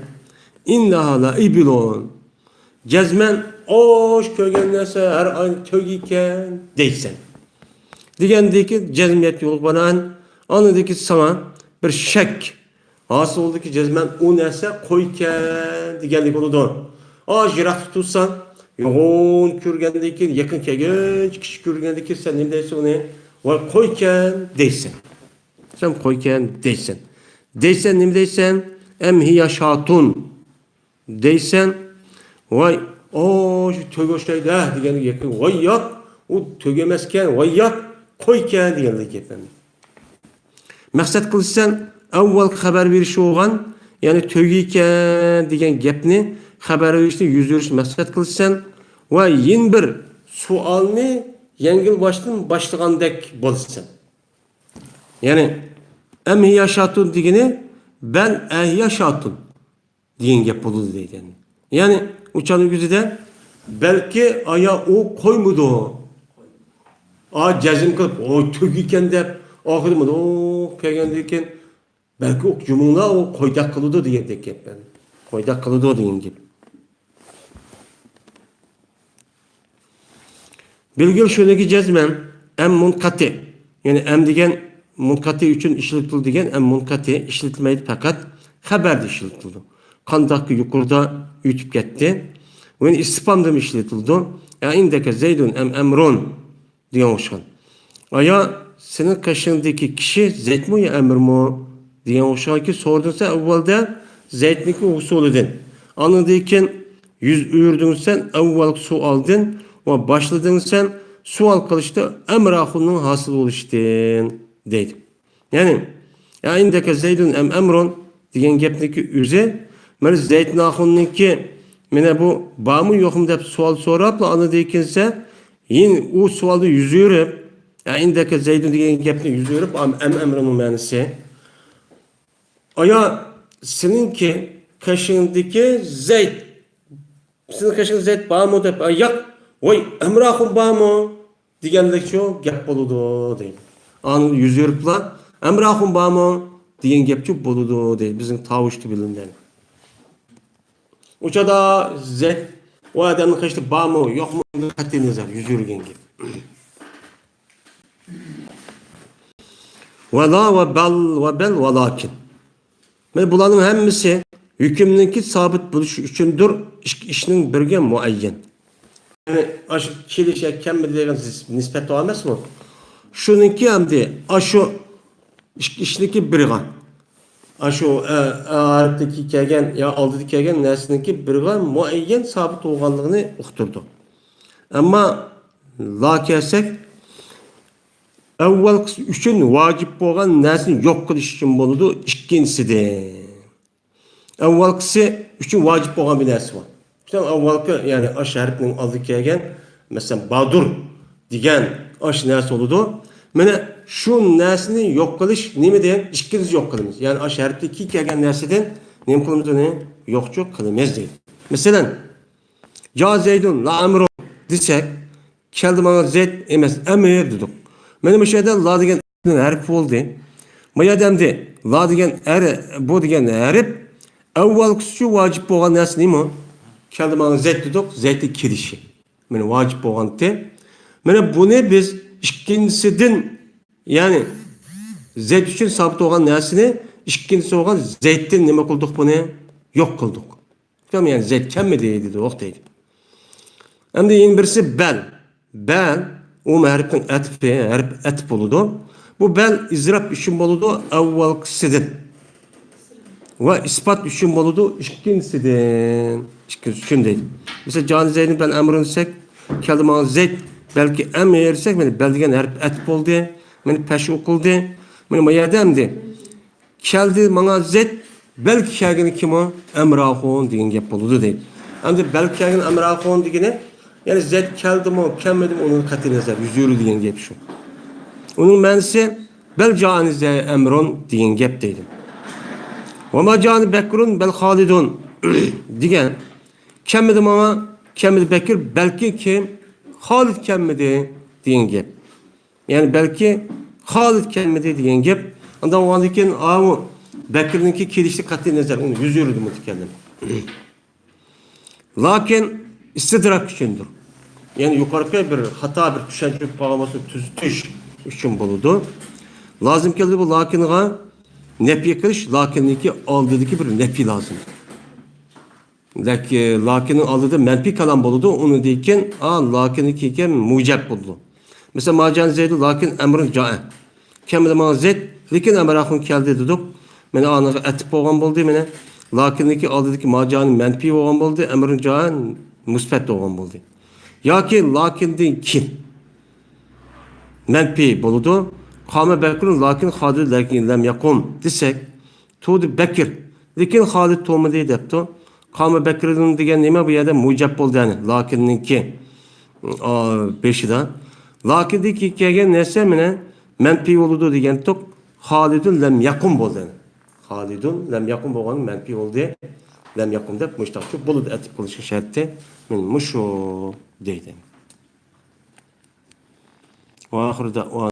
ئىننەھا لەئىبىلۇن. جەزمەن، ئوش كۆرگەن نەرسە ھەر ئاينى تۆگە ئىكەن، دەيسەن. دېگەندىكى جەزمىيەت يولغا بانان، ئاندىكى ساڭا بىر شەك ھاسىلدىكى جەزمەن ئۇ نەرسە قويكەن دېگەنلىك بولىدۇ. ئاز يىراقتا تۇرساڭ، يوغان كۆرگەندىن كېيىن، يېقىن كەلگەنچە كىچىك كۆرگەندىن كېيىن سەن نېمە دەيسەن ئۇنى؟ ۋاي قويكەن دەيسەن. سەن قويكەن دەيسەن. دەيسەن، نېمە دەيسەن؟ ئەم ھىيە شاتۇن دەيسەن. ۋاي، ئو، شۇ تۆگە ئوخشايدۇ دېگەنگە يېقىن. ۋاي ياق، ئۇ تۆگە ئەمەسكەن، ۋاي ياق، قويكەن دېگەندەك گەپ ئەمدى. مەقسەت قىلىسەن، ئەۋۋەل خەۋەر بېرىش بولغان، يەنى تۆگە ئىكەن دېگەن گەپنى، خەۋەر بېرىشنى يۈز بېرىشنى مەقسەت قىلىسەن ۋە يېڭى بىر سوئالنى يەڭگىل باشتىن باشلىغاندەك بولىسەن. يەنى، ئەم ھىيە شاتۇن دېگىنى، بەل ئەھىيە شاتۇن دېگەن گەپ بولىدۇ دەيدۇ. يەنى، ئۇ چاغنىڭ ئۆزىدە، بەلكى ئايا ئۇ قويمىدۇ. ئا، جەزم قىلىپ، ئۇ تۆگە ئىكەن دەپ، ئاخىرى مۇنداق كەلگەندىن كېيىن، بەلكى ئۇ جۇمۇڭلار ئۇ قويدەك قىلىدۇ دېگەندەك گەپ. قويدەك قىلىدۇ دېگەن گەپ. بىلگىل شۇنىكى جەزمەن، ئەم مۇنقەتى. يەنى ئەم دېگەن مۇنقەتى ئۈچۈن ئىشلىتىلدى دېگەن، ئەم مۇنقەتى ئىشلىتىلمەيدۇ، پەقەت خەۋەردە ئىشلىتىلىدۇ. قانداقكى يۇقىرىدا ئۆتۈپ كەتتى. ۋە ئىستىپھامدىمۇ ئىشلىتىلىدۇ. ئەئىندەكە زەيدۇن ئەم ئەمرۇن دېگەن ئوخشىغان. ئايا، سېنىڭ قېشىڭدىكى كىشى زەيتمۇ يا ئەمىرمۇ؟ دېگەن ئوخشىغانكى، سورىدىڭ سەن ئەۋۋەلدە زەيتنىڭكى ھوسۇلىدىن. ئاندىن كېيىن يۈز ئۆرۈدۈڭ سەن ئەۋۋەلكى سوئالدىن ۋە باشلىدىڭ سەن سوئال قىلىشتا ئەمر ئاخۇننىڭ ھاسىل بولۇشىدىن، دەيدۇ. يەنى، يا ئىندەكە زەيدۇن ئەم ئەمرۇن دېگەن گەپنىڭكى ئۆزى، مانا زەيدۇن ئاخۇننىڭكى، مانا بۇ بارمۇ يوقمۇ دەپ سوئال سوراپلا، ئاندىن كېيىن سەن يەنە ئۇ سوئالدا يۈز يۈرۈپ، يا ئىندەكە زەيدۇن دېگەن گەپنى يۈز يۈرۈپ، ئەم، ئەم ئەمرۇننىڭ مەنىسى. ئايا، سېنىڭكى قېشىڭدىكى زەيد، سېنىڭ قېشىڭدا زەيد بارمۇ دەپ، ئاي ياق، ۋاي، ئەمر ئاخۇن بارمۇ؟ دېگەندەكچۇ گەپ بولىدۇ، دەيدۇ. ئاندىن يۈز يۈرۈپلا، ئەمر ئاخۇن بارمۇ؟ دېگەن گەپچۇ بولىدۇ، دەيدۇ. بىزنىڭ تاۋۇش تۈبىلىندە. ئۇ چاغدا زەيد ئۇ ئادەمنىڭ قېشىدا بارمۇ، يوقمۇ، قەتئىي نەزەر، يۈز يۈرگەن گەپ. ۋەلا ۋە بەل ۋە بەل ۋە لاكىن. مانا بۇلارنىڭ ھەممىسى ھۆكۈمنىڭكى سابىت بولۇشى ئۈچۈندۇر، ئىككى ئىشنىڭ بىرىگە مۇئەييەن. يەنى ئاشۇ كېلىش يا كەلمىدى دېگەن نىسبەت بار ئەمەسمۇ؟ شۇنىڭكى ئەمدى ئاشۇ ئىككى ئىشنىڭكى بىرىغا، ئاشۇ، ئە، ئە، ھەرپتىكى كەلگەن يا ئالدىدا كەلگەن نەرسىنىڭكى بىرىغا مۇئەييەن سابىت بولغانلىقىنى ئۇقتۇرىدۇ. ئەمما لا كەلسەك، ئەۋۋەلقىسى ئۈچۈن ۋاجىپ بولغان نەرسىنى يوق قىلىش ئۈچۈن بولىدۇ، ئىككىنچىسىدىن. ئەۋۋەلقىسى ئۈچۈن ۋاجىپ بولغان بىر نەرسە بار. شۇنىڭ ئەۋۋەلقى، يەنى ئاش ھەرپنىڭ ئالدىغا كەلگەن، مەسىلەن، بادۇر دېگەن ئاش نەرسە بولىدۇ. مانا شۇ نەرسىنى يوق قىلىش نېمىدىن؟ ئىككىنچى يوق قىلىمىز. يەنى ئاش ھەرپتىن كېيىن كەلگەن نەرسىدىن نېمە قىلىمىز ئۇنى؟ يوقچۇ قىلىمىز دەيدۇ. مەسىلەن، جا زەيدۇن لا ئەمرۇن دېسەك، كەلدى ماڭا زەيد ئەمەس، ئەمىر دېدۇق. مانا مۇشۇ يەردە لا دېگەن ھەرپ بولدى. بۇ يەردە ئەمدى لا دېگەن ھەر-، بۇ دېگەن ھەرپ ئەۋۋەلقىسى ئۈچۈن ۋاجىپ بولغان نەرسە نېمە؟ كەلدى ماڭا زەيد دېدۇق، زەيدنىڭ كېلىشى. مانا ۋاجىپ بولغانتى. مانا بۇنى بىز ئىككىنچىسىدىن، يەنى زەيد ئۈچۈن سابىت بولغان نەرسىنى ئىككىنچىسى بولغان زەيدتىن نېمە قىلدۇق بۇنى؟ يوق قىلدۇق. يەنى زەيد كەلمىدى دېدۇق دەيدۇ. ئەمدى يەنە بىرسى بەل. بەل ئۇ ھەرپنىڭ ئەتپى، ھەرپ ئەتپ بولىدۇ. بۇ بەل ئىزراپ ئۈچۈن بولىدۇ، ئەۋۋەلقىسىدىن. ۋە ئىسپات ئۈچۈن بولىدۇ، ئىككىنچىسىدىن. ئىككىنچىسى ئۈچۈن دەيدۇ. مەسىلەن، جانى زەيدىن بەل ئەمرۇن دېسەك، كەلدى ماڭا زەيد، بەلكى ئەمىر دېسەك، مانا بەل دېگەن ھەرپ ئەتپ بولدى. مانا پەش ئوقۇلدى. مانا بۇ يەردە ئەمدى كەلدى ماڭا زەيد، بەلكى كەلگىنى كىمۇ؟ ئەمر ئاخۇن دېگەن گەپ بولىدۇ دەيدۇ. ئەمدى بەلكى كەلگىنى ئەمر ئاخۇن دېگىنى، يەنى زەيد كەلدىمۇ، كەلمىدىمۇ، ئۇنىڭ قەتئىي نەزەر، يۈز يۈرۈ دېگەن گەپ شۇ. ئۇنىڭ مەنىسى، بەل جائەنى زەي-، ئەمرۇن دېگەن گەپ دەيدۇ. ۋە ما جائەنى بەكرۇن بەل خالىدۇن دېگەن، كەلمىدى ماڭا، كەلمىدى بەكىر، بەلكى كىم؟ خالىد كەلمىدى دېگەن گەپ. يەنى بەلكى خالىد كەلمىدى دېگەن گەپ. ئاندىن ئۇنىڭدىن كېيىن ئاۋۇ بەكرىنىڭكى كېلىشى قەتئىي نەزەر، ئۇنى يۈز يۈرىدۇ مۇتەكەللىم. لاكىن ئىستىدراك ئۈچۈندۇر. يەنى يۇقىرىقى بىر خاتا، بىر چۈشەنچە بولۇپ قالغان بولسا تۈزىتىش ئۈچۈن بولىدۇ. لازىم كەلدى بۇ لاكىنغا نەپى قىلىش، لاكىننىڭكى ئالدىدىكى بىر نەپى لازىم. لەك-، لەكىننىڭ ئالدىدا مەنپىي كالام بولىدۇ، ئۇنىڭدىن كېيىن، ئا، لەكىننىڭ كېيىن مۇجەب بولىدۇ. مەسىلەن، ما جانى زەيدۇن لەكىن ئەمرۇن جائە. كەلمىدى ماڭا زەيد، لېكىن ئەمرۇ ئاخۇن كەلدى دېدۇق. مانا ئانىڭغا ئەتىپ بولغان بولدى، مانا. لەكىننىڭكى ئالدىدىكى ما جانى مەنپىي بولغان بولدى، ئەمرۇن جائە مۇسبەت بولغان بولدى. ياكى لەكىندىن كېيىن مەنپىي بولىدۇ. قامە بەكرۇن لەكىن خالىد لەم يەقۇم دېسەك، تۇردى بەكىر، لېكىن خالىد تۇرمىدى دەپتۇ. قامە بەكرۇن دېگەن نېمە؟ بۇ يەردە مۇجەب بولدى، يەنى لەكىننىڭكى، ئا، بېشىدا. لەكىندىن كېيىن كەلگەن نەرسە مانا مەنپىي بولىدۇ دېگەنتۇق. خالىدۇن لەم يەقۇم بولدى. خالىدۇن لەم يەقۇم بولغان مەنپىي بولدى. لەم يەقۇم دەپ مۇشتاقچۇ بولىدۇ، ئەتىپ قىلىشنىڭ شەرتى. مانا مۇشۇ دەيدۇ. وآخر دعوانا